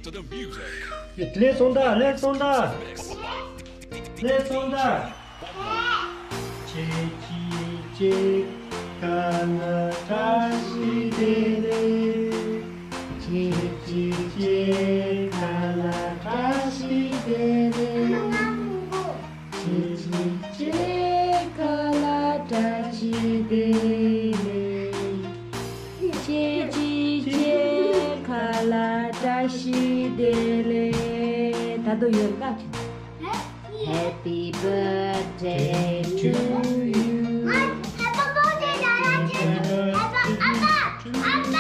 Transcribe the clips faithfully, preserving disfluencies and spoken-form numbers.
ལས་སོང་ད། ལས་སོང་ད། ལས་སོང་ད། ཅེ་ཅེ་ཅེ། ཀ་ལ་བཀྲ་ཤིས་བདེ་ལེགས། ཅེ་ཅེ་ཅེ། ཀ་ལ་བཀྲ་ཤིས་བདེ་ལེགས། ཅེ་ཅེ་ཅེ། ཀ་ལ་བཀྲ་ཤིས་བདེ་ལེགས། ཅེ་ཅེ་ཅེ། ཀ་ལ་བཀྲ་ཤིས་བདེ་ལེགས། ད་དུང་ཡོད་ཀ། Happy birthday to you. Happy birthday, Dada. Happy, Abba, Abba.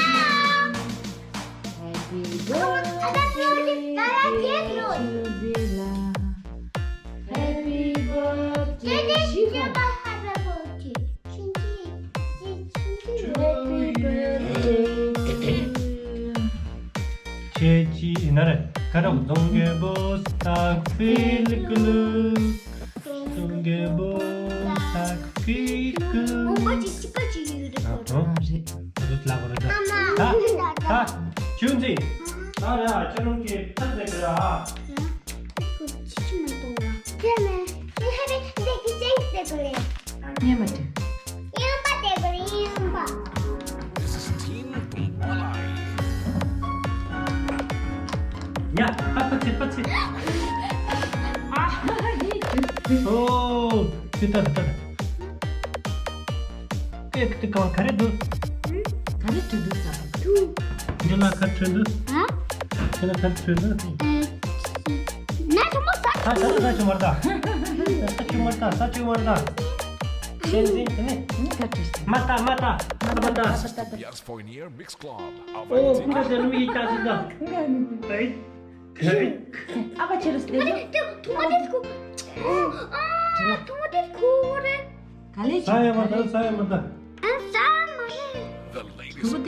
Happy birthday to you, Dada. Happy birthday. Happy birthday. Happy birthday. ཁྱེད་ཀྱིས་ཡིན་ན་རེད། ཀ་རོག་རྫོང་རྒྱལ་པོ་སྟག་ཕི་ལི་ཀུ་ལུ། རྫོང་རྒྱལ་པོ་སྟག་ཕི་ལི་ཀུ་ལུ། ཨ། ཨ། རེད། ཨ། ད་ད་ཆུང་ཙི། ད་རེད། ཨ། ཁྱེད་རང་གིས་ཕར་ཟེར་གི་ར། ཨ། ཁྱེད་ཀྱིས་མི་གཏོང་ལ། ཁྱེད་ནས་ཁྱེད་ཧ་རེ་འདི་གི་ཅན་ཟེར་གི་རེད། ཉན་པ་དེ། ཡིན་པ་དེ་གི་རེད། ཡིན་པ། This is Team Tumpalai. ཡ། ཨ། ཕ་ཚིག་ཕ་ཚིག་ཨ། ཧ་ཧ་ཧི། ཨོ། ཅི་ད་ད་ད། ཀེག་དེ་གང་ག་རེ་འདུག་ག་རེ་འདུག་ས། འདི་ལ་ག་རེ་འདུག་ཧ། འདི་ལ་ག་རེ་འདུག་ཨེ། ན་ཆུང་མ་ས། ས་ཆུང་མ་ས་ཆུང་མ་རེད་ད། ས་ཆུང་མ་རེད་ད། ས་ཆུང་མ་རེད་ད། བསྟན་འཛིན་དེ་ནི། མ་ད་མ་ད་མ་ད་མ་ད། Yes, for near Mix Club. ཨོ། ཁུ་ད་ཟེར་ནུ་ཡི་ད་ཟེར་ད། ཨེ། ཨ་ཕ་ཁྱེད་རང་སྟེར་རྒྱུ། ཐུང་མ་དེ་ཐུང་མ་དེ་ཁུ། ཨ། ཐུང་མ་དེ་ཁུ་རེད། ག་ལེ། ས་ཡ་མ་ད། ས་ཡ་མ་ད། ཨ། ས་མ་རེད། ཐུང་མ་དེ་